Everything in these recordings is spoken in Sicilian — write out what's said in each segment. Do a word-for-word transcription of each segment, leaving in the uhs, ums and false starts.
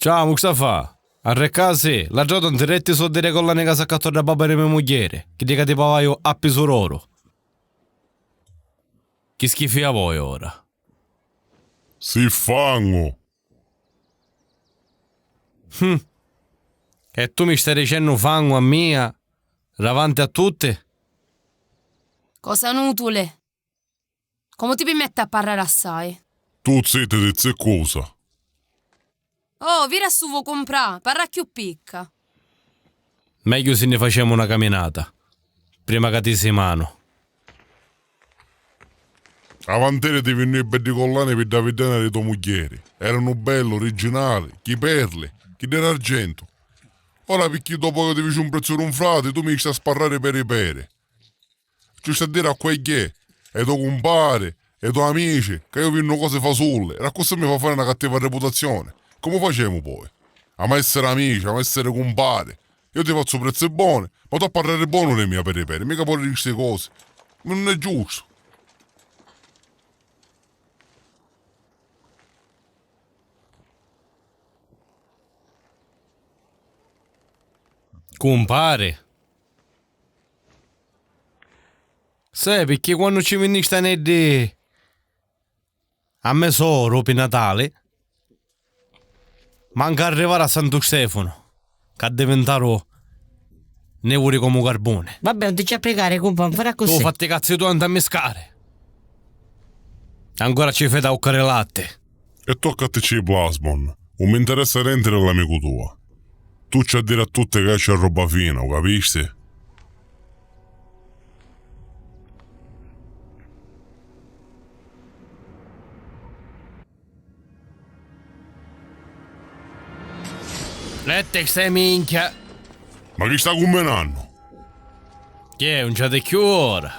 Ciao, Mustafa! Arreccasi, l'attra tanti retti soddi dê collani ca s'accattò dda babba di me mugghieri, chiddi ca ti pavaiu a pisuroru. Chi schifia voi ora? Si fangu! Hm. E tu mi stai dicennu fangu a mia, davanti a tutti? Cosa nutuli! Comu ti pirmetti a parrari assai? Tu zittiti, ziccusa! Oh, vira su vo cumprà, parra cchiù picca. Megghiu si nni facemu na caminata, prima ca ti si manu. Avanteri ti vinnui beddi collani pi dda viddena di to mugghieri. Eranu belli, urigginali, chi perli, chi d'era argentu. Ora picchì dopu ca ti fici un prezzu d'un frati, tu mi jisti a sparrari peri peri. Ci sta a diri a quei gghiè, e to cumpari, e to amici, ca iu vinnu cosi fasulli, e accussì mi fa fari na cattiva reputazioni. Comu facemu poi? Amu a essiri amici, amu a essiri cumpari. Iu ti fazzu prezzi boni, ma tu a parrari bonu di mia peri peri, mica poi di sti cosi. Ma nun è giustu. Cumpari. Sì, picchì quannu ci vinnisti a neddi a me soru pi Natali, manca arrivari a Santu Stefanu, ca addivintaru nivuri comu carbuni. Vabbè, non ti ci applicare, cumpa, non fare così. Tu fatti i cazzi tuoi, non t'ammiscari. Ancora ci fai da uccari latti. E tocca a ti ci plasmon, un mi interessa nenti di l'amicu tua. Tu ci a diri a tutti ca ci a roba fina, u capisti? Letti stai minchia! Ma chi sta cumminannu? Chi è, un c'ati cchiù ora?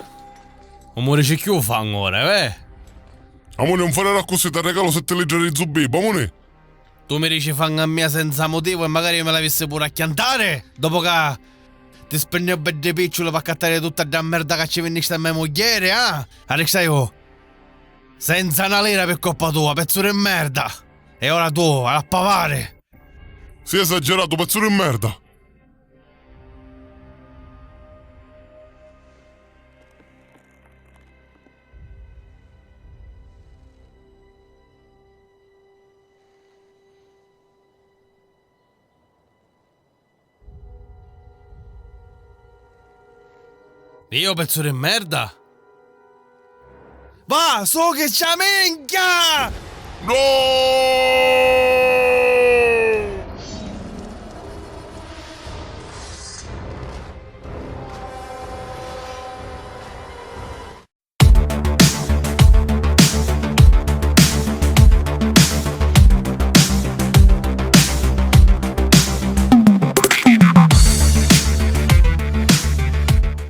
Un mu dici cchiù fangu ora, eh? Amuni, un fari accussì, t'arregalu setti littri di zubibu, amuni! Tu mi dici fangu a mia senza motivu e magari io mi l'avissi puru a chiantari, dopu ca ti spinniu beddi picciuli p'accattari tutta dda merda ca ci vinnisti a me mugghieri, ah? Arristaiu senza na lira pi coppa tua, pezzu di merda! E ora tu, a pavari! Si esageratu, pezzu di merda! Io, pezzu di merda? Va, su chi c'è, minchia! No!